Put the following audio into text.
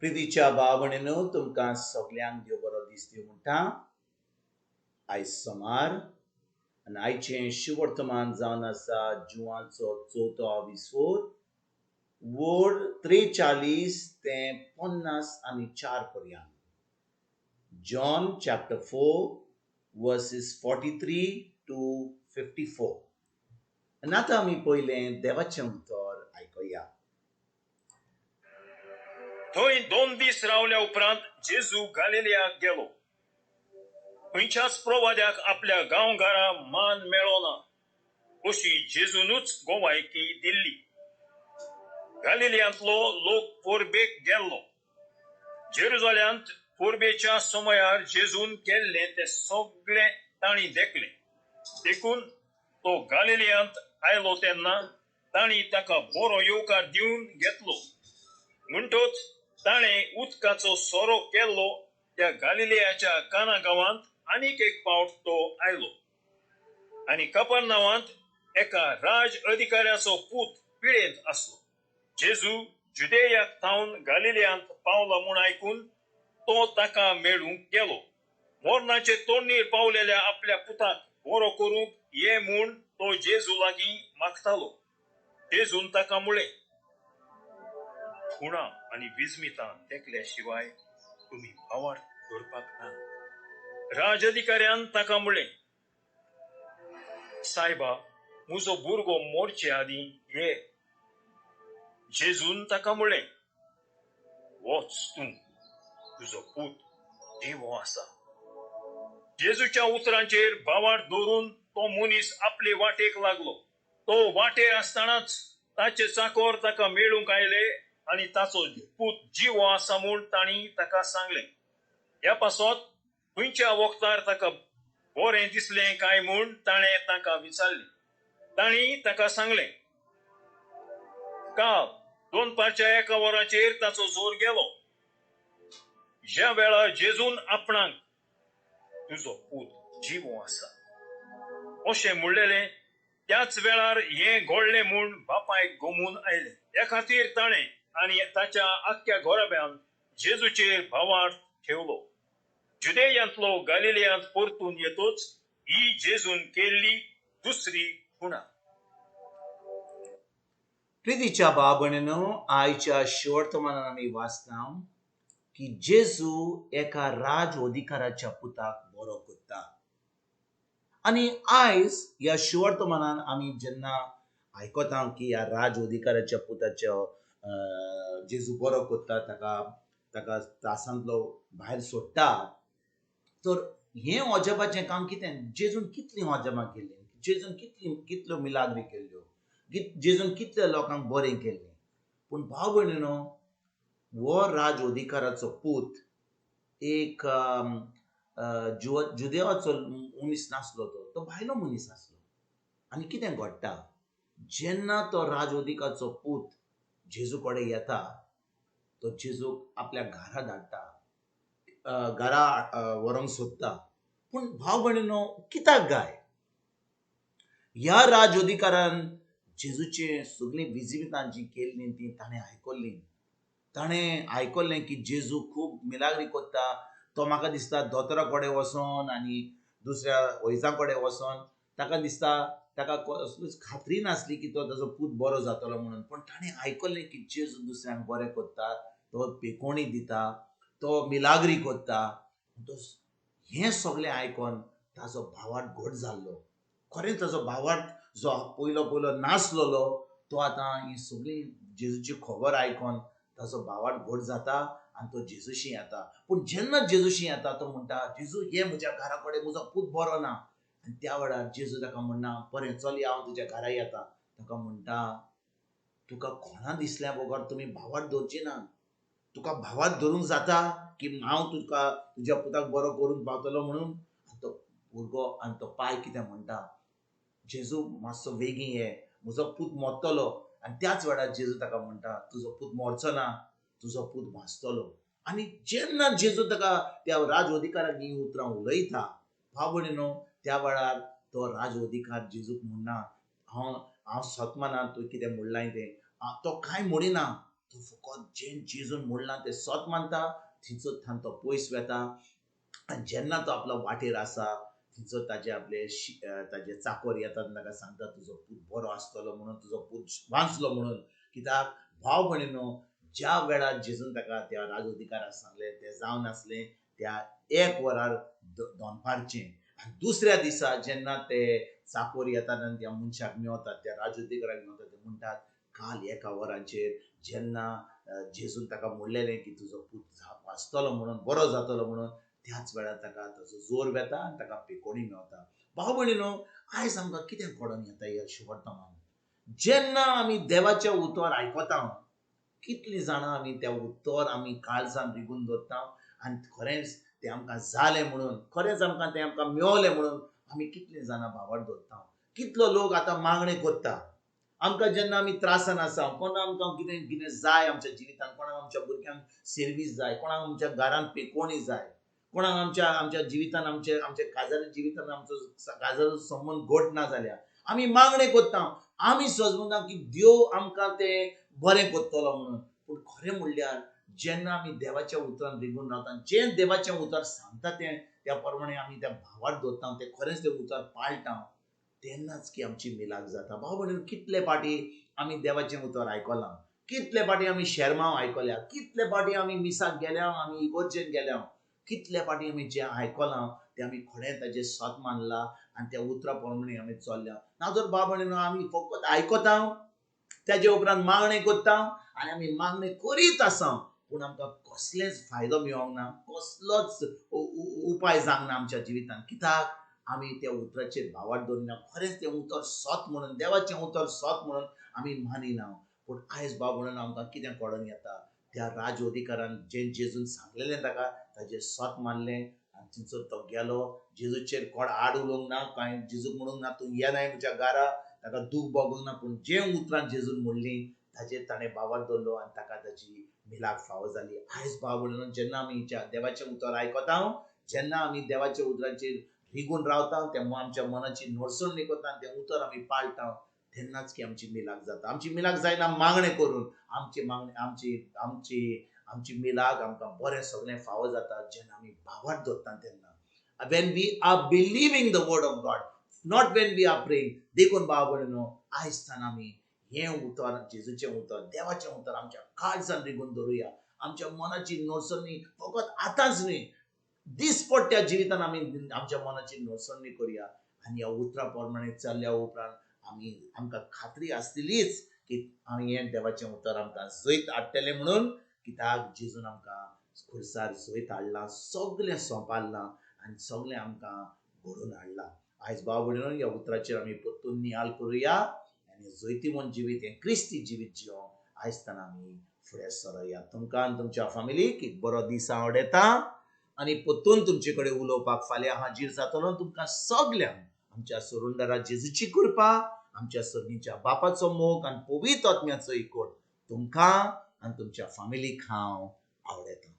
प्रितीच्या भाव भयणीनो, तुमकां सगल्यांक देव बरो दीस दिवं म्हणटा. आयज सोमार आनी आयचें शुवर्तमान जावन आसा जुवाचो चवथो विसोर वोर 43 ते 54 पर्यंत. John chapter 4 verses 43 to 54. आनी आतां आमी पयलें देवाचें उतर आयकुया. थंय 2 दीस रावल्या उपरांत जेजू गालिलियाक गेलो. खंयच्याच प्रवाद्याक आपल्या गांवघरा मान मेळ्ळो ना अशी जेजूनच गोवायकी दिल्ली. गालिलियांतलो लोक परबेक गेल्लो. जेरुजाल्यांत परबेच्या समयार जेजून केल्लें तें सगळें तांणी देखलें. देखून तो गालिलियांत आयलो तेन्ना तांणी ताका बरो येवकार दिवन घेतलो. म्हणटच ताणें उदकाचो सोरो केल्लो त्या गालिलियाच्या काना गांवांत आनीक एक पावट तो आयलो आनी कपर्नावांत एका राज अधिकाऱ्याचो पूत पिळेंत आसलो. जेजू जुदेयाक थावन गालिलियांत पावला म्हूण आयकून तो ताका मेळूंक गेलो. मरणाचे तोडणीर पावलेल्या आपल्या पुताक बरो करूंक ये म्हूण तो जेजू लागीं मागतालो. जेजून ताका म्हळें, खुणा आनी विस्मितां देखल्या शिवाय तुमी भावार्थ दवरपाक ना. राज अधिकाऱ्यान ताका म्हळें, सायबा, म्हजो भुरगो मोरचे आदीं ये. जेजून ताका म्हळें, वच तूं, तुजो पूत जिवो आसा. जेजूच्या उतरांचेर भावार्थ दवरून तो मनीस आपले वाटेक लागलो. तो वाटेर आसतनाच ताचे चाकोर ताका मेळूंक आयले आनी ताचो पूत जिवो आसा म्हूण तांणी ताका सांगलें. ह्या पासत खंयच्या वखदार ताका बरें दिसलें काय म्हूण ताणें ताका विचारलें. तांणी ताका सांगलें, काल दनपारच्या 1 वराचेर ताचो जोर गेलो. ज्या वेळार जेजून आपणाक तुजो पूत जिवो आसा अशें म्हणलेलें त्याच वेळार हें घडलें म्हूण बापायक गोमून आयलें. ह्या खातीर ताणें आनी ताच्या आख्ख्या घराब्यान जेजूचेर भावार्थ ठेवलो. जुदेयांतलो गालिलियांत परतून येतोच ही जेजून केल्ली दुसरी खुणा. प्रितीच्या भाव भयणीनो, आयच्या शिवर्तमानान आमी वाचता की जेजू एका राज अधिकाराच्या पुताक बरो करता. आनी आयज ह्या शिवर्तमानान आमी जेन्ना आयकता की ह्या राज अधिकाराच्या पुताच्या जेजू बरो करता, ताका त्रासांतलो भायर सोडटा, तर हें अजापाचें काम कितें? जेजून कितलीं अजापां केल्लीं, जेजून कितल्यो मिलाग्री केल्ल्यो, जेजून कितल्या लोकांक बरें केल्लें. पूण भाव भयणीनो, हो राज अधिकाराचो पूत एक जुदेवाचो मनीस नासलो, तो भायलो मनीस आसलो. आनी कितें घडटा, जेन्ना तो राज अधिकाराचो पूत जेजू कडेन येता, तो जेजूक आपल्या घरा धाडटा, घरा व्हरूंक सोदता. पूण भाव भयणीनो, कित्याक गाय ह्या राज अधिकारान जेजूचे सगळीं विजिवितां जीं केल्लीं तीं ताणें आयकल्लीं. ताणें आयकल्लें की जेजू खूब मिलाग्री करता. तो म्हाका दिसता दोतोरा कडेन वचोन आनी दुसऱ्या वैजां कडेन वचोन ताका दिसता ताका कसलीच खात्री नासली की तो ताजो पूत बरो जातलो म्हणून. पूण ताणें आयकल्लें की जेजू दुसऱ्यांक बरें करता, तो पेकोणी दिता, तो मिलाग्री करता. तो हें सगळें आयकोन ताजो भावार्थ घट जाल्लो. खरेंच ताजो भावार्थ जो पयलो पयलो नासलेलो तो आतां ही सगळी जेजूची खबर आयकोन ताजो भावार्थ घट जाता आनी तो जेजूशी येता. पूण जेन्ना जेजूशी येता तो म्हणटा, जेजू ये म्हज्या घरा कडेन, म्हजो पूत बरो ना. आनी त्या वेळार जेजू ताका म्हणना, बरें चल हांव तुज्या घरा येता. ताका म्हणटा, तुका कोणा दिसल्या बगर तुमी भावार्थ दवरची ना. तुका भावार्थ धरूंक जाता की हांव तुका तुज्या पुताक बरो करूंक पावतलो म्हणून. आनी तो भुरगो आनी तो पाय कितें म्हणटा, जेजू मातसो वेगीं ये, म्हजो पूत मरतलो. आनी त्याच वेळार जेजू ताका म्हणटा, तुजो पूत मरचो ना, तुजो पूत वाचतलो. आनी जेन्ना जेजू ताका त्या राज अधिकाराक हीं उतरां उलयता, भाव भयणीनो, त्या वेळार तो राज अधिकार जेजूक म्हणना, हांव सत माना तूं कितें म्हणलां तें. तो कांय म्हणिना, तो फकत जें जेजून म्हणलां तें सत मानता. थंयचो थावन तो पयस वेता आनी जेन्ना तो आपलो वाटेर आसा थंयचो ताजे आपले ताजे चाकोर येतात आनी ताका सांगता तुजो पूत बरो आसतलो म्हणून, तुजो पूत वांचलो म्हणून. कित्याक भाव भयणीनो, ज्या वेळार जेजून ताका त्या राजअधिकाराक सांगलें तें जावन आसलें त्या एक वरार दनपारचें. आनी दुसऱ्या दिसा जेन्ना ते चाकोर येतात आनी त्या मनशाक मेवतात, त्या राजअधिकाराक मेवतात, ते म्हणटात काल एका वरांचेर जेन्ना जेजून ताका म्हणलेलें की तुजो पूत वाचतलो म्हणून, बरो जातलो म्हणून, त्याच वेळार ताका ताजो जोर वेता आनी ताका पेकोणी मेवता. भाव भयणीनो, आयज आमकां कितें घडोवन येता ह्या शुवर्तमान? जेन्ना आमी देवाचें उतर आयकता, कितलीं जाणां आमी त्या उतर आमी काळजान रिगून दवरता आनी खरेंच तें आमकां जालें म्हणून, खरेंच आमकां तें आमकां मेवलें म्हणून आमी कितलीं जाणां भावार्त दवरता. कितलो लोक आतां मागणें करता आमकां जेन्ना आमी त्रासान आसा, कोणा आमकां कितें कितें जाय आमच्या जिवितांत, कोणाक आमच्या भुरग्यांक सर्वीस जाय, कोणाक आमच्या घरांत पेकोणी जाय, कोणाक आमच्या आमच्या जिवितांत आमचे आमच्या काजारी जिवितांत आमचो काजाराचो संबंद घट ना जाल्यार आमी मागणें करता. आमी सजमता की देव आमकां तें बरें करतलो म्हणून. पूण खरें म्हणल्यार जेन्ना आमी देवाच्या उतरान रिगून रावता, जें देवाचें उतर सांगता तें त्या प्रमाणे आमी त्या भावार दवरता, तें खरेंच तें उतर पाळटा, तेन्नाच की आमची मिलाग जाता. भाव भयणीनो, कितले फावटी आमी देवाचें उतर आयकलां, कितले फावटी आमी शेरमांव आयकल्या, कितले फावटी आमी मिसाक गेल्या, आमी इगर्जेन गेल्या, कितले फावटी आमी जें आयकलां तें आमी खरें ताजें सत मानलां आनी त्या उतरा प्रमाणे आमी चल्ल्या. ना तर भाव भयणीनो, आमी फकत आयकता, ताजे उपरांत मागणें करता आनी आमी मागणें करीत आसा, पूण आमकां कसलेंच फायदो मेळोंक ना, कसलोच उपाय जावंक ना आमच्या जिवितांत. कित्याक आमी त्या उतराचेर भावार्त दवरिना, खरेंच तें उतर सत म्हणून, देवाचें उतर सत म्हणून आमी मानिना. पूण आयज भाव म्हणून आमकां कितें कळोन येता, त्या राज अधिकारान जें जेजून सांगलेलें ताका ताजेर सत मानलें आनी थंयसर तो गेलो. जेजूचेर कोण आड उलोवंक ना, कांय जेजूक म्हणूंक ना तूं येनाय म्हज्या घरा, ताका दूख भोगूंक ना, पूण जें उतरां जेजून म्हणलीं ताजेर ताणें भावार्त दवरलो आनी ताका ताजी मिलाग फावो जाली. आयज भाव म्हणून जेन्ना आमी देवाचें उतर आयकता, जेन्ना आमी देवाच्या उतरांचेर रिगून रावता, तें आमच्या मनाची नडसण करता, तें उतर आमी पाळटा, तेन्नाच की आमची मिलाग जाता. आमची मिलाग जायना मागणें करून, आमची मागणें आमची आमची आमची मिलाग आमकां बरें सगळें फावो जाता जेन्ना आमी भावार्त दवरता तेन्ना. When we are believing the word of God, not when we are praying. देखून भाव भयणीनो, आयज सावन आमी हें उतर, जेजूचें उतर, देवाचें उतर आमच्या काळजान रिगून दवरुया. आमच्या मनाची नडसणी फकत आतांच न्हय, दिसपट्ट्या जिवितान आमी आमच्या मनाची नडसणी करुया आनी ह्या उतरा प्रमाणे चल्ल्या उपरांत आमी आमकां खात्री आसतलीच की आमी हें देवाचें उतर आमकां जैत हाडटलें म्हणून. कित्याक जेजून आमकां खुर्सार जैत हाडलां, सगळें सोंपारलां आनी सगळें आमकां घडोवन हाडलां. आयज भाव भयणीनो, ह्या उतराचेर आमी परतून नियाळ करुया आनी जैतिवंत जिवीत हें क्रिस्ती जिवीत जिवंक आयज ताणें आमी फुडें सरोया. तुमकां आनी तुमच्या फामिलीक एक बरो दीस आवडटा आनी परतून तुमचे कडेन उलोवपाक फाल्यां हाजीर जातलो. तुमकां सगल्यांक आमच्या सरुंडरा जेजूची कृपा, आमच्या सर्गीच्या बापाचो मोग आनी पवित्र आत्म्याचो एकवट तुमकां आनी तुमच्या फामिलीक हांव आवडटा.